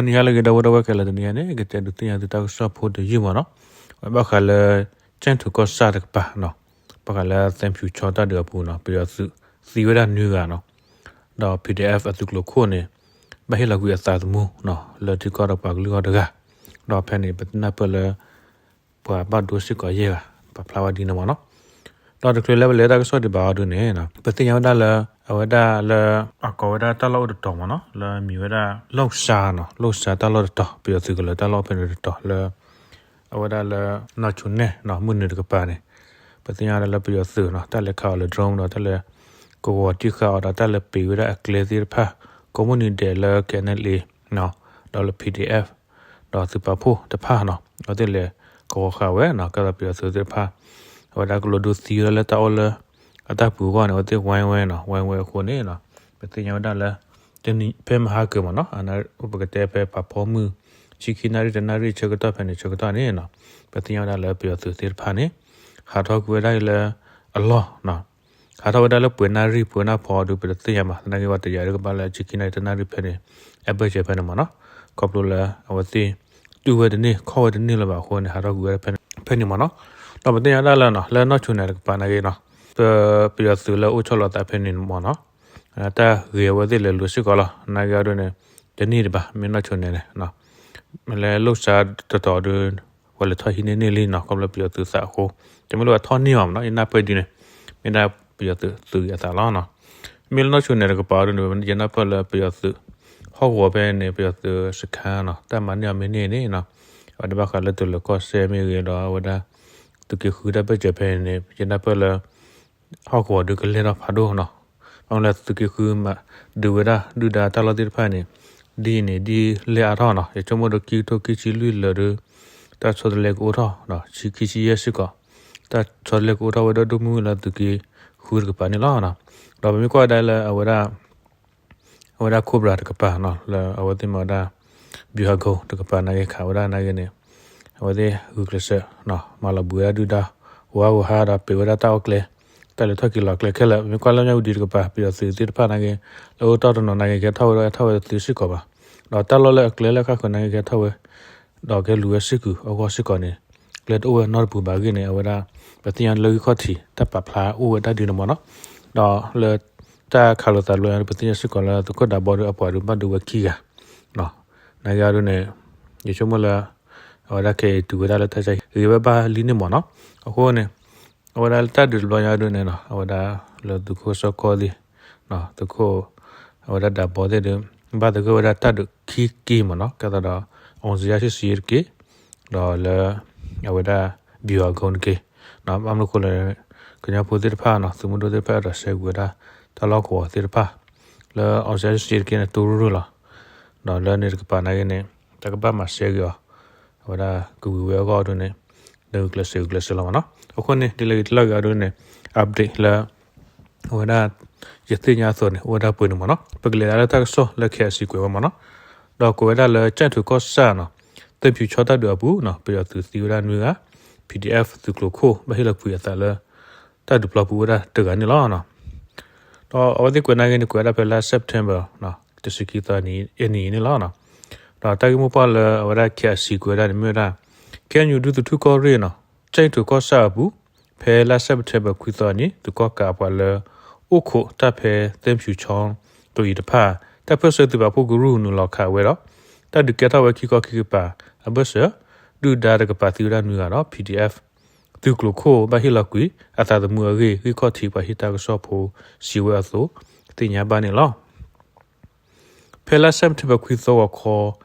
ဂီၤနံၤဟါလၢအဂ့ၤ ဒီပုၢ်ဝဲၢ်ခဲလၢာ်, တနံၤအံၤန့ၣ် ကတဲဒုးသ့ၣ်ညါသုတၢ်ကစီၣ်ဖိတယုၢ်မ့ၢ်နီၤ, ဝဲဘၣ်ဃးလၢ ကၠဲၣ်ထူးကီၢ်ဆၣ်တကပၤနီၤ, ဘၣ်ဃးလၢသဲဖၠူၤဆီတၢ်ဒုးအပူၤနီၤ, ပယီၤသုးသံဝဲဒၣ်နွံဂၤနီၤ, ဒီး PDF အသုးကျိၤခိၣ်န့ၣ် ဘၣ်ဟ့ၣ်လီၤကွံာ်အသးသမူနီၤ လၢထံကီၢ်ဒီးပှၤကလုာ်ဂီၢ်တဂၤ, ဒီးဖဲန့ၣ် ပသ့ၣ်ညါပၢၢ်လၢ ပှၤဘၣ်ဒိစ့ၢ်ကီးယဲၢ်ဂၤ ပာ်ဖျါဝဲဒ်န့ၣ်မ့ၢ်နီၤ. ဒီးတချုးလၢပလဲၤတၢ်ကစီၣ်ဒံးဘၣ်အီၤဒုန့ၣ် ပသ့ၣ်ညါဝဲဒၣ်လၢ အဝဲဒၣ်လၢ အကိးဝဲဒၣ်တၢ်လီၢ်အိၣ်တတီၤမ့ၢ်နီၤ, လၢမံၤဝဲဒၣ် လိၣ်စါနီၤ, လိၣ်စါတၢ်လီၢ်တတီၤ, ပယီၤသုးကလၢၤတၢ်လီၢ်အိၣ်ဖဲန့ၣ်တတီၤလၢ အဝဲဒၣ်လၢ နီၢ်ဆိၣ်နဲၣ်နီၤ, မုၢ်နုာ်တကပၤန့ၣ် ပသ့ၣ်ညါဝဲဒၣ်လၢပယီၤသုးနီၤ တၢ်လဲၤခးအီၤလၢ drone ဒီး တၢ်လဲၤကဝီၤတံၢ်ဃာ်အီၤဒီး တၢ်လဲၤပံးဝဲဒၣ်အကျဲသ့ၣ်တဖၣ် ကိးမုၢ်နံၤဒဲးလၢ KNLA နီၤ, ဒီးလၢ PDF ဒီးသုးပာ်ဖှိၣ်တဖၣ်နီၤ, အဝဲသ့ၣ်လဲၤကဝီၤဃာ်ဝဲနီၤ, ကဲသိးပယီၤသုးသ့ၣ်တဖၣ် အဝဲဒၣ်ကလူးဒိသံဝဲဒၣ်လၢတၢ်အိၣ်လၢ အတၢ်ပူၤအဂီၢ်န့ၣ် အဝဲသ့ၣ်ဝဲဝဲနီၤ, ဝဲဝဲအဃိန့ၣ် ပသ့ၣ်ညါဝဲဒၣ်လၢ တနံၤဖဲမဟါကၢၤမ့ၢ်နီၤ, ပကတဲဖဲပာ်ဖီမုၢ် ဆံခံနၣ်ရံၣ်တနၣ်ရံၣ်ဆၢကတီၢ်ဖဲန့ၣ် ဆၢကတီၢ်န့ၣ်နီၤ, ပသ့ၣ်ညါဝဲဒၣ်လၢပယီၤသုးသ့ၣ်တဖၣ်န့ၣ် ဟးထီၣ်ကွံာ်ဝဲဒၣ်လၢအလီၢ်နီၤ, ဟးထီၣ်ဝဲဒၣ်လၢပှဲၤနၣ်ရံၣ် ပှဲၤနၣ်ဖီဒုး ပတသ့ၣ်ညါဘၣ်, သနာ်က့ပှၤတယာ်ဒုးကဘၣ်လၢဆံခံနၣ်ရံၣ်တနၣ်ရံၣ်ဖဲန့ၣ် အဘၢၣ်စၢၤဖဲန့ၣ်မ့ၢ်နီၤ, ခီဖျိလၢအဝဲသ့ၣ် တူၢ်ဝဲတန့ၢ် ခီၣ်ဝဲတန့ၢ်လၢၤဘၣ်အဃိန့ၣ် ဟးထီၣ်ကွံာ်ဝဲဒၣ်ဖဲန့ၣ်မ့ၢ်နီၤ. ဒီးပသ့ၣ်ညါဒၣ်လၢနီၤ လၢနီၢ်ဆိၣ်နဲၣ်တကပၤနာ်က့နီၤ, ပ ပယီၤသုးလၢအိၣ်ဆီလီၤသးဖဲန့ၣ်မ့ၢ်နီၤ, တၢ်ဂ့ၤအဝဲသ့ၣ်လဲၤလူၤစ့ၢ်ကီးလီၤ, နာ်က့အီၤဒုန့ၣ် တန့ၢ်တဘၣ် မ့ၢ်နီၢ်ဆိၣ်နဲၣ်န့ၣ် မ့ၢ်လၢလိၣ်စါတတီၤဒုး ပှၤလဲၤထီၣ်ဟံးန့ၢ်န့ၢ်လံနီၤ, ခီဖျိပယီၤသုးသးအဃိ, တမ့ၢ်လၢပှၤထီၣ်န့ၢ်ဘၣ်မ့ၢ်နီၤ, ယနၢ်ပၢၢ်ဒ်န့ၣ် မ့ၢ်ဒၣ်ပယီၤသုးသုးဂ့ၤအသးလီၤနီၤ. မ့ၢ်လၢနီၢ်ဆိၣ်နဲၣ်တကပၤအီၤဒုန့ၣ် ယနၢ်ပၢၢ်လၢပယီၤသုး ဟီၣ်ကဝီၤဖဲန့ၣ် ပယီၤသုးစခါနီၤ, တၢ်မၤန့ၢ်အီၤမ့ၢ်န့ၢ်န့ၣ်နီၤ, အဝဲဒၣ်ဘၣ်ဃးလၢတလၢၤကီၢ်စဲၣ်မ့ၢ်ဂ့ၤဒီး အဝဲဒၣ် သုးက့ဃုတၢ်ဘၢၣ်စၢၤဖဲန့ၣ် ယနၢ်ပၢၢ်လၢ ဟီၣ်ကဝီၤဒုးကလဲၢ်ထီၣ်ဖးဒိၣ်နီၤ, ဘၣ်မနုၤလဲၣ်သုးက့ဃုမၤဒုးဝဲဒၣ်ဒုၣ်ဒါတၢ်လီၢ်သ့ၣ်တဖၣ်န့ၣ် ဒ်အံၤန့ၣ်ဒ်လဲၢ်အါထီၣ်နီၤ, ယဆိကမိၣ်ဒီးခံကထိခံဆံလွံၢ်လၢာ်ဒီး တၢ်ဆီတလဲကအိၣ်ထီၣ် ခံဆံယဲၢ်စ့ၢ်ကီး, တၢ်ဆီတလဲကအိၣ်ထီၣ်ဝဲဒၣ်ဒိၣ်မုၢ်လၢသုးက့ဃုတကပၤန့ၣ်လီၤ. ဒီးပမ့ၢ်ကွၢ်ဒၣ်လၢအဝဲဒၣ် အဝဲဒၣ် Cobra တကပၤနီၤ, လၢအဝဲသ့ၣ်မ့ၢ်ဝဲဒၣ် ဗျူဟာကုန်း တကပၤနာ်က့ခးဝဲဒၣ်နာ်က့န့ၣ် အဝဲသ့ၣ်ဂုာ်ကျဲးစၢး မၤလီၤဘှံးဝဲဒၣ်ဒုၣ်ဒါ ဝါဂီၤဟါဒီးပံးဝဲဒၣ်တၢ်အီၣ်ကျဲ တၢ်လဲၤထီၣ်က့ၤလီၤကျဲခဲလၢာ်, ပမ့ၢ်ကွၢ်လၢမၠၣ်ဝတံၤတကပၤ ပယီၤသုးသ့ၣ်တဖၣ်နာ်က့ လၢအိၣ်တီၢ်တနီၤနာ်က့ ကဲထီၣ်ဝဲဒၣ်ဟဲထီၣ်ဝဲတသ့စ့ၢ်ကီးဘၣ်, ဒီးတၢ်လီၢ်လၢအကျဲလၢဃၣ်ဃုာ်နာ်က့ကဲထီၣ်ဝဲ ဒီးကဲလူၤဝဲစ့ၢ်ကီးအဂီၢ်စ့ၢ်ကီးန့ၣ် ကျဲတအိၣ်ဝဲနီတပူၤဘၣ်အဂ့ၢ်န့ၣ် အဝဲဒၣ် ပသ့ၣ်ညါလၢဂံၢ်ခီၣ်ထံး တၢ်ပာ်ဖျါအိၣ်ဝဲဒၣ်ဒ်န့ၣ်မ့ၢ်နီၤ, ဒီးလၢတၢ်ခးလိာ်သးတဘျီညါ ပသ့ၣ်ညါစ့ၢ်ကီးလၢသုးခိၣ်ဒးဘီဒီးအပှၤဒုးဘၣ်ဒိဝဲခံဂၤ နာ်က့အီၤဒုးန့ၣ် ယဆိကမိၣ်လၢ အဝဲဒၣ်ခဲအံၤတုၤဝဲဒၣ်လၢတၢ်ဆါဟံၣ် ဂ့ၤဝဲဘၣ်လံန့ၣ်မ့ၢ်နီၤ, အဃိန့ၣ် အဝဲဒၣ်လၢတၢ်ဒုးတဘျီညါဒုးန့ၣ်နီၤ အဝဲဒၣ်လၢသုးခိၣ်စီကီသ့ၣ် သုးခိၣ် အဝဲဒၣ်ဒးဘီသ့ၣ်ဒုး ဘၣ်သဂၢၢ်ဝဲဒၣ်တၢ်ဒုးခံက့ၤမ့ၢ်နီၤ ကဲသးဒီး အောင်ဇေယျစစ်ဆင်ရေး တက့ၢ် ဒီးလၢ အဝဲဒၣ် ဗျူဟာကုန်း တက့ၢ်, ဘၣ်မနုၤအဃိလဲၣ် ကညီဖိသ့ၣ်တဖၣ်နီၤ သုးမုၢ်ဒိၣ်သ့ၣ်တဖၣ်အဲၣ်ဒိးဆှၢကွံာ်ဝဲဒၣ် တၢ်လီၢ်ကဝီၤသ့ၣ်တဖၣ် လၢ အောင်ဇေယျစစ်ဆင်ရေး တက့ၢ်န့ၣ် တိၢ်ရူၢ်ရူၢ်လီၤ, ဒီးလၢန့ၣ်တကပၤနာ်က့န့ၣ် တၢ်ကဘၣ်မၤဆှၢက့ၤအီၤ အဝဲဒၣ်ကဝံၤဝဲအဂီၢ်ဒုးန့ၣ် လၢဂုာ်ကျဲးစၢးဂုာ်ကျဲးစၢးလီၤမ့ၢ်နီၤ, အဃိန့ၣ် ဒ်လဲၣ်ဂ့ၤတလီၢ်ဂ့ၤအီၤဒုးန့ၣ် update လၢ အဝဲဒၣ် ယသ့ၣ်ညါအသိးန့ၣ် အိၣ်ဝဲဒၣ်ပှဲၤန့ၣ်မ့ၢ်နီၤ, ပကလဲၤဒၣ်လၢတၢ်ကစီၣ်လၢ KIC ကွဲးဝဲမ့ၢ်နီၤ, ဒီးကွဲးဝဲဒၣ်လၢ ကၠဲၣ်ထူးကီၢ်ဆၣ်နီၤ, သဲဖၠူၤဆီတၢ်ဒုးအပူၤနီၤ ပယီၤသုးသံဝဲဒၣ်နွံဂၤ, PDF သုးကျိၤခိၣ်ဘၣ်ဟ့ၣ်လီၤကွံာ်အသးလၢ တၢ်ဒုးပျီပူၤအိၣ်ဝဲဒၣ်တဂၤန့ၣ်လီၤ. ဒီးအဝဲသ့ၣ်ကွဲးနာ်က့န့ၣ် ကွဲးဝဲဒၣ်ဖဲလါ September တဆံခံသီအနံၤန့ၣ်လီၤ. ဒီးတၢ်ဂ့ၢ်မိၢ်ပှၢ်လၢအဝဲဒၣ် KIC ကွဲးဝဲဒၣ်န့ၣ်မ့ၢ်ဝဲဒၣ် KNU ဒူသထူၣ်ကီၢ်ရ့ၣ်နီၤ, ကၠဲၣ်ထူးကီၢ်ဆၣ်အပူၤ ဖဲလါ September ခွံသီအနံၤ သုးကီၣ်ကးအပှၤလၢ အိၣ်ခိးတၢ်ဖဲသဲဖၠူၤဆီ တအံၤတဖၣ် တၢ်ပၢၢ်ဆၢသုးပာ်ဖှိၣ်ကရူၢ်နုာ်လီၤခးဝဲဒီး တၢ်ဒုးကဲထီၣ်ဝဲခံခီခံကပၤအဘၢၣ်စၢၤ ဒုၣ်ဒါတကပၤသံဝဲဒၣ်နွံဂၤဒီး PDF သုးကျိၤခိၣ်ဘၣ်ဟ့ၣ်လီၤကွံာ်အသးသမူအဂ့ၢ် ဂံၢ်ခီၣ်ထံးပှၤဟ့ၣ်တၢ်ကစီၣ်ဖိစံးဝဲအသိး သ့ၣ်ညါဘၣ်န့ၣ်လီၤ. ဖဲလါ September ခွံသီဂီၤခီ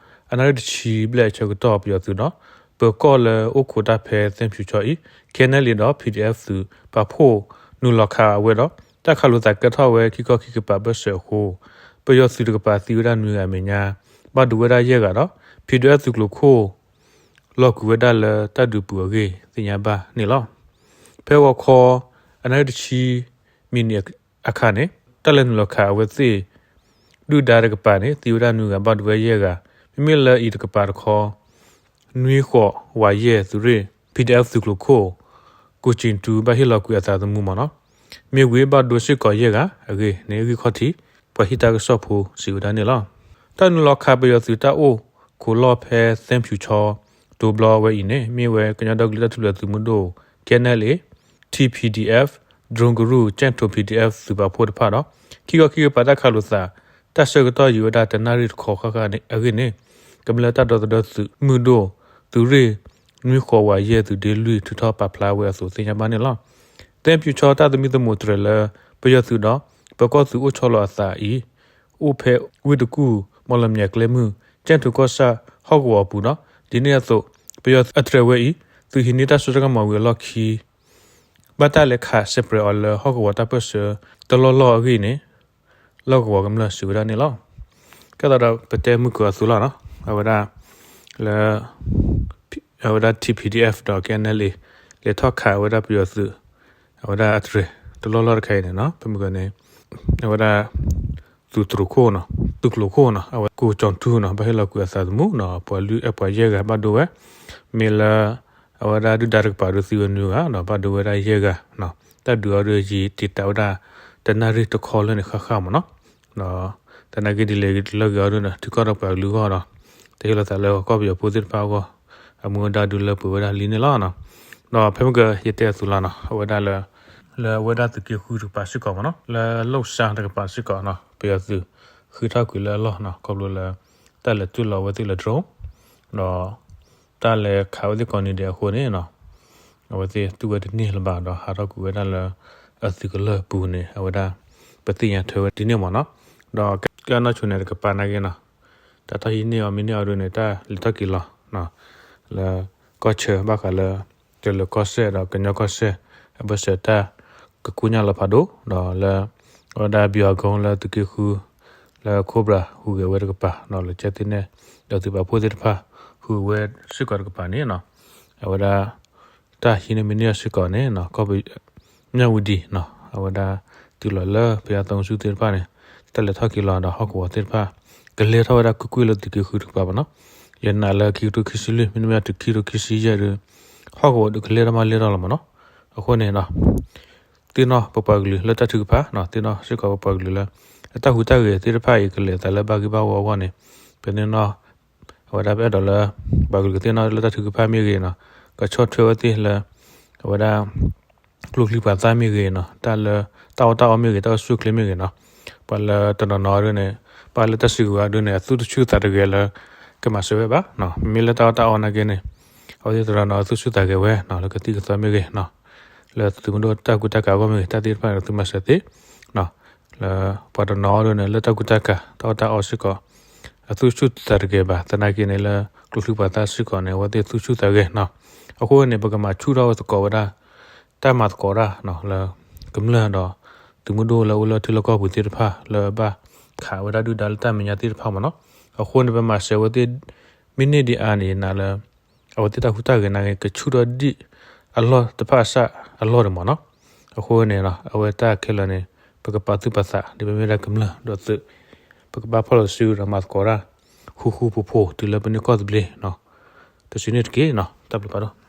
အနၣ်ရံၣ်တဆံဘျဲၣ်အဆၢကတီၢ် ပယီၤသုးဒီး ပၢၤကီၢ်လၢအိၣ်ခိးတၢ်ဖဲသဲဖၠူၤဆီအံၤ KNLA ဒီး PDF သုးပာ်ဖှိၣ်နုာ်လီၤခးဝဲဒီး တၢ်ခးလိာ်သးကဲထီၣ်ဝဲခံခီခံကပၤဘၢၣ်စၢၤအဃိ ပယီၤသုးတကပၤသံဝဲဒၣ်နွံဂၤအမဲာ်ညါ ဘၣ်ဒိဝဲဒၣ်ယဲၢ်ဂၤဒီး PDF သုးကျိၤခိၣ် လီၤကွံာ်ဝဲဒၣ်လၢတၢ်ဒုးပူၤအဂ့ၢ် သ့ၣ်ညါဘၣ်န့ၣ်လီၤ. ဖဲဂီၤခီ အနၣ်ရံၣ်တဆံ မံးနံးအခါန့ၣ် တၢ်လဲၤနုာ်လီၤခးအဝဲသ့ၣ် ဒုၣ်ဒါတကပၤန့ၣ် သံဝဲဒၣ်နွံဂၤ ဘၣ်ဒိဝဲယဲၢ်ဂၤ, မ့မ့ၢ်လၢအံၤတကပၤတခီ နွံဃိးဝးယဲၢ်သုးရ့ၣ် PDF သုးကျိၤခိၣ် ကိၣ်ကၠံၣ်တူ ဘၣ်ဟ့ၣ်လီၤကွံာ်အသးသမူမ့ၢ်နီၤ, မ့ၢ်ဝံၤဘၣ်ဒိစ့ၢ်ကီးယဲၢ်ဂၤအဂ့ၢ်န့ၣ် ဂံၢ်ခီၣ်ထံး ပှၤဟ့ၣ်တၢ်ကစီၣ်ဖိစံးဝဲဒၣ်န့ၣ်လီၤ. တၢ်နုာ်လီၤခးပယီၤသုးတၢ်အိၣ် ခိးလီၢ်ဖဲသဲဖၠူၤဆီ တိၤဘျီဝဲအံၤန့ၣ် မ့ၢ်ဝဲကညီဒီကလုာ်တၢ်ထူၣ်ဖျဲးသုးမုၢ်ဒိၣ် K N L A T P D F ဒြိကရူၢ် ကၠဲၣ်ထိၣ် P D F သုးပာ်ဖှိၣ်တဖၣ်ဒီး ခံခီခံကပၤတၢ်ခးလိာ်သး တၢ်ဆၢကတီၢ်ယံာ်ဝဲဒၣ်တနၣ်ရံၣ်တခီဃၣ်ဃၣ်အဂ့ၢ်န့ၣ် ကမျၢၢ်တၢ်ဒီသဒၢသုးမုၢ်ဒိၣ် သုးရ့ၣ် နွံဃိးဝးယဲၢ် သုးဒ့လွံၢ် ထုးထီၣ်ပာ်ဖျါဝဲအသိးသ့ၣ်ညါဘၣ်န့ၣ်လီၤ. သဲဖၠူၤဆီတၢ်သမံသမိးတြဲၤလၢ ပယီၤသုးဒီး ပၢၤကီၢ်သုးအိၣ်ဆီလီၤအသးအံၤ အိၣ်ဖဲဝ့ၢ်တကူၣ် မီၣ်လမၠဲၤကျဲမုၢ် ကၠဲၣ်ထိၣ်ကီၢ်ဆၣ်ဟီၣ်ကဝီၤအပူၤဒီး ဒ်န့ၣ်အသိး ပယီၤအတြဲၤဝဲအံၤ သုးဟံးန့ၢ်တၢ်စိတၢ်ကမီၤဝံၤအလီၢ်ခံ ဘၣ်တၢ်လဲၤခးစဲးပြဲးအီၤလၢဟီၣ်ကဝီၤတၢ်ပၢၢ်ဆၢတလီၢ်လီၢ်အဂ့ၢ်န့ၣ် လီၢ်ကဝီၤကမျၢၢ်စံးဝဲဒၣ်န့ၣ်လီၤ. ကဲသးဒီးပတဲမုၢ်ကီၤအသိးလီၤနီၤ အဝဲဒၣ် လၢ အဝဲဒၣ် T P D F ဒီး K N L A လဲၤထီၣ်ခးဝဲဒၣ်ပယီၤသုး အဝဲဒၣ်အတြဲၤတလီၢ်လီၢ်တခါအံၤန့ၣ်နီၤ ပမုၢ်ကီၤန့ၣ် အဝဲဒၣ် သုးတြိၤခိၣ်နီၤ သုးကျိၤခိၣ်နီၤ အဝဲကိးကၠီၣ်ထူနီၤ ဘၣ်ဟ့ၣ်လီၤကွံာ်အသးသမူနီၤ ပှၤလွံၢ်အဲၣ်ပှၤယဲၢ်ဂၤဘၣ်ဒိဝဲ မ့ၢ်လၢ အဝဲဒၣ်ဒုၣ်ဒါတကပၤဒီးသံဝဲနွံဂၤဒီးဘၣ်ဒိဝဲဒၣ်ယဲၢ်ဂၤနီၤ တၢ်ဒုးအီၤဒီးယံာ်တံာ်တာ်ဝဲဒၣ် တနၣ်ရံၣ်တခီလၢန့ၣ်ဃၣ်ဃၣ်မ့ၢ်နီၤ ဒီး သနာ်က့ဒ်လဲၣ်လၢဂ့ၤအီၤဒ်န့ၣ် ထံကီၢ်ဒီးပှၤကလုာ်အဂီၢ်ဒီး တဟ့ၣ်လီၤသးလၢကီၢ်ပယီၤဖိသ့ၣ်တဖၣ်အဂီၢ် အမူအဒါဒုးလၢပှဲၤဝဲဒၣ်လံန့ၣ်လီၤ. ဒီးဖဲမုၢ်ကီၤယတဲအသိးလီၤနီၤ အဝဲဒၣ်လၢ လၢအဝဲဒၣ်သုးက့ဃုတကပၤစ့ၢ်ကီးမ့ၢ်နီၤ လၢလိၣ်စါတကပၤစ့ၢ်ကီးနီၤ ပယီၤသုးဃ့ထီၣ်ကွံာ်လၢအလီၢ်နီၤ ခီဖျိလၢ တၢ်လဲၤတူၢ်လီၤအဝဲသ့ၣ်လၢ drone ဒီး တၢ်လဲၤခးဝဲသ့ၣ်ကိးနံၤဒဲးအဃိန့ၣ်နီၤ အဝဲသ့ၣ်တူၢ်ဝဲတန့ၢ်လၢၤဘၣ်ဒီးဟးထီၣ်ကွံာ်ဝဲဒၣ်လၢ အသုးကလၢၢ်ပူၤန့ၣ် အဝဲဒၣ် ပသ့ၣ်ညါထွဲဝဲဒ်န့ၣ်မ့ၢ်နီၤ ဒီးကဲအနီၢ်ဆိန့ၣ်တကပၤနာ်က့နီၤ တၢ်ထီၣ်ဟံးန့ၢ်အီၤမ့ၢ်န့ၢ်အီၤဒ်န့ၣ် တၢ်လဲၤထီၣ်က့ၤလီၤ လၢ ကီၢ်ဆၢဘၣ်ဃးလၢ တလၢၤကီၢ်စဲၣ်ဒီးကညီကီၢ်စဲၣ် အဘၢၣ်စၢၤတၢ် ကကူၣ်ညၣ်လီၤဖးဒိၣ် ဒီးလၢ အဝဲဒၣ်ဘံအီၤကိလၢသုးက့ဃု လၢခိၣ်ဘြၣ်ဟူးဂဲၤဝဲတကပၤ ဒီးလၢကၠဲသ့ၣ်နဲၣ် ဒီးသုးပာ်ဖှိၣ်သ့ၣ်တဖၣ် ဟူးဂဲၤဝဲစ့ၢ်ကီးတကပၤန့ၣ်နီၤ အဝဲဒၣ် တၢ်ဟံးန့ၢ်မ့ၢ်န့ၢ်အီၤစ့ၢ်ကီးန့ၣ်နီၤ ကီၢ်ပ မၠၣ်ဝတံၤနီၤ အဝဲဒၣ် တုၤလီၤလၢပယီၤသုးမီၤစိရိၤသ့ၣ်တဖၣ်န့ၣ် တၢ်လဲၤထီၣ်က့ၤလီၤဒီးဟီၣ်ကဝီၤသ့ၣ်တဖၣ် ကလဲၤထီၣ်ဝဲဒၣ်ကွ့ၢ်ကွ့ၢ်လၢသုးက့ဃုတကပၤမ့ၢ်နီၤ ယနာ်လၢခံကထိခံဆံလွံၢ် မ့တမ့ၢ်တုၤခံကထိခံဆံယဲၢ်ဒီး ဟီၣ်ကဝီၤဒီးကလဲၤထီၣ်မးလဲၤထီၣ်လီၤမ့ၢ်နီၤ အဃိန့ၣ်နီၤ သ့ၣ်နီၣ်ပပှၤကလုာ်လၢတၢ်ထုကဖၣ်နီၤ သ့ၣ်နီၣ်စ့ၢ်ကီးပပှၤကလုာ်လၢ အတၢ်ဟူးတၢ်ဂဲၤသ့ၣ်တဖၣ်အံၤကလဲၤအသးလၢဘၣ်ဂ့ၢ်ဘၣ်ဝီအဂီၢ်န့ၣ် ပသ့ၣ်နီၣ် အဝဲဒၣ်ပအဲၣ်ဒိးလၢ ပှၤကလုာ်ကသ့ၣ်နီၣ်လၢတၢ်ထုကဖၣ်မ့ၢ်ဂ့ၤနီၤ ကဆီၣ်ထွဲဝဲသ့ၣ်လၢ အဝဲဒၣ် ကျိချံပှၤသၣ်မ့ၢ်ဂ့ၤနီၤ တၢ်လၢ တၢ်အီၣ်တၢ်အီမ့ၢ်ဂ့ၤ တၢ်အိၣ်ဆူၣ်အိၣ်ချ့မ့ၢ်ဂ့ၤနီၤ ပှၤလၢတနီၤနီၤဒ်န့ၣ် ပှၤလၢတၢ်စုကဝဲၤဒ်န့ၣ် အသူၣ်တဆူၣ်သးတဂဲၤလၢ ကမၤစၢၤဝဲဘၣ် မ့မ့ၢ်လၢတၢ်အီၣ်တၢ်အီနာ်က့န့ၣ် အဝဲသ့ၣ်တနီၤနီၤသူၣ်ဆူၣ်သးဂဲၤဝဲနီၤ လၢကသံၣ်ကသီမ့ၢ်ဂ့ၤနီၤ လၢသုးမုၢ်ဒိၣ်တၢ်ကူတၢ်ကၤအဂီၢ်မ့ၢ်ဂ့ၤ တၢ်သ့ၣ်တဖၣ်န့ၣ်သုမၤစၢၤသ့ လၢပှၤတနီၤဒ်န့ၣ် လၢတၢ်ကူတၢ်ကၤ တၢ်အီၣ်တၢ်အီစ့ၢ်ကီး အသူၣ်ဆူၣ်သးတဂဲၤဘၣ် သနာ်က့န့ၣ်လၢ ကျိချံပှၤသၣ်စ့ၢ်ကီးန့ၣ် အဝဲသ့ၣ်သူၣ်ဆူၣ်သးဂဲၤနီၤ အဃိန့ၣ် ပကမၤဆူၣ်ထီၣ်ဝဲသကိးဝဲဒၣ် တၢ်မၤသကိးတၢ်လၢ ကမျၢၢ်ဒီး သုးမုၢ်ဒိၣ်လၢအိၣ်လၢထံလီၢ်ကီၢ်ပူၤသ့ၣ်တဖၣ် လၢဘၣ်ခးဝဲဒၣ်ဒုၣ်ဒါလၢတၢ်မဲာ်ညါသ့ၣ်တဖၣ်မ့ၢ်နီၤ အဃိန့ၣ် ပမၤစၢၤဝဲသ့ၣ် မ့ၢ်န့ၢ်ဒံးအါန့ၣ် ယနာ်လၢ အဝဲသ့ၣ်တၢ်ဟူးတၢ်ဂဲၤနာ်က့ ကဆူၣ်ထီၣ်ဒံးအလီၢ်တဖၣ်အစၢ်အလီၢ်န့ၣ်မ့ၢ်နီၤ အဃိန့ၣ် အဝဲတၢ်ခဲလၢာ်န့ၣ် ပကပာ်သူၣ်ပာ်သး ဒ်ပမ့ၢ်ဒၣ်ကမျၢၢ်ဒီးသုး ပကဘၣ်ဖီၣ်လီၤစုဒီးမၤသကိးတၢ် ဃူဃူဖိးဖိးတုၤလၢပန့ၢ်ကီၢ်သဘျ့ တစုန့ၣ်တက့ၢ်နီၤ တၢ်ဘျုးဖးဒိၣ်